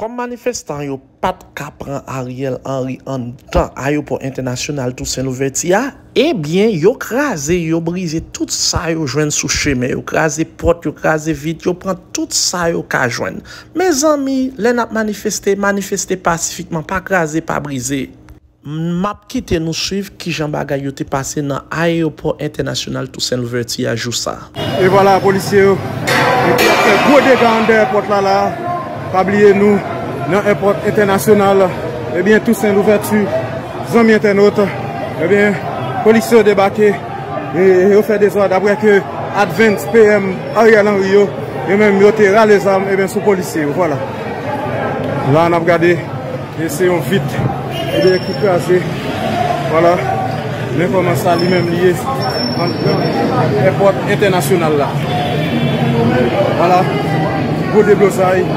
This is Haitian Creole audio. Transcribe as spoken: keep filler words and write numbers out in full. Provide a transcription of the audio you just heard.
Kòm manifestan yo pa t ka pran Ariel Henry anndan ayewopò entènasyonal Tousen Louvèti a, ebyen, yo kraze, yo brize tout sa yo jwenn sou chemen. Yo kraze pòt, yo kraze vit, yo pran tout sa yo ka jwenn. Mezanmi, lè n ap manifeste, manifeste pasifikman, pa kraze, pa brize. M ap kite nou swiv kijan bagay yo te pase nan ayewopò entènasyonal Tousen Louvèti a jou sa a. E vwala, polisye yo, e ki ap fè gwo dega anndan èpòt la, la. Pa bliye nou, nan èpòt entènasyonal, ebyen, Tousen Louvèti, zanmi entènot, ebyen, polisye yo debake, e yo fè dezòd, apre ke advance P M Ariel Henry yo, yo menm yo te rale zam, ebyen, sou polisye yo, vwala. La, n ap gade, e se yon vit, ebyen, ki kraze, vwala, men kòman sa li menm li ye, anndan èpòt entènasyonal la. Vwala, gwo deblozay.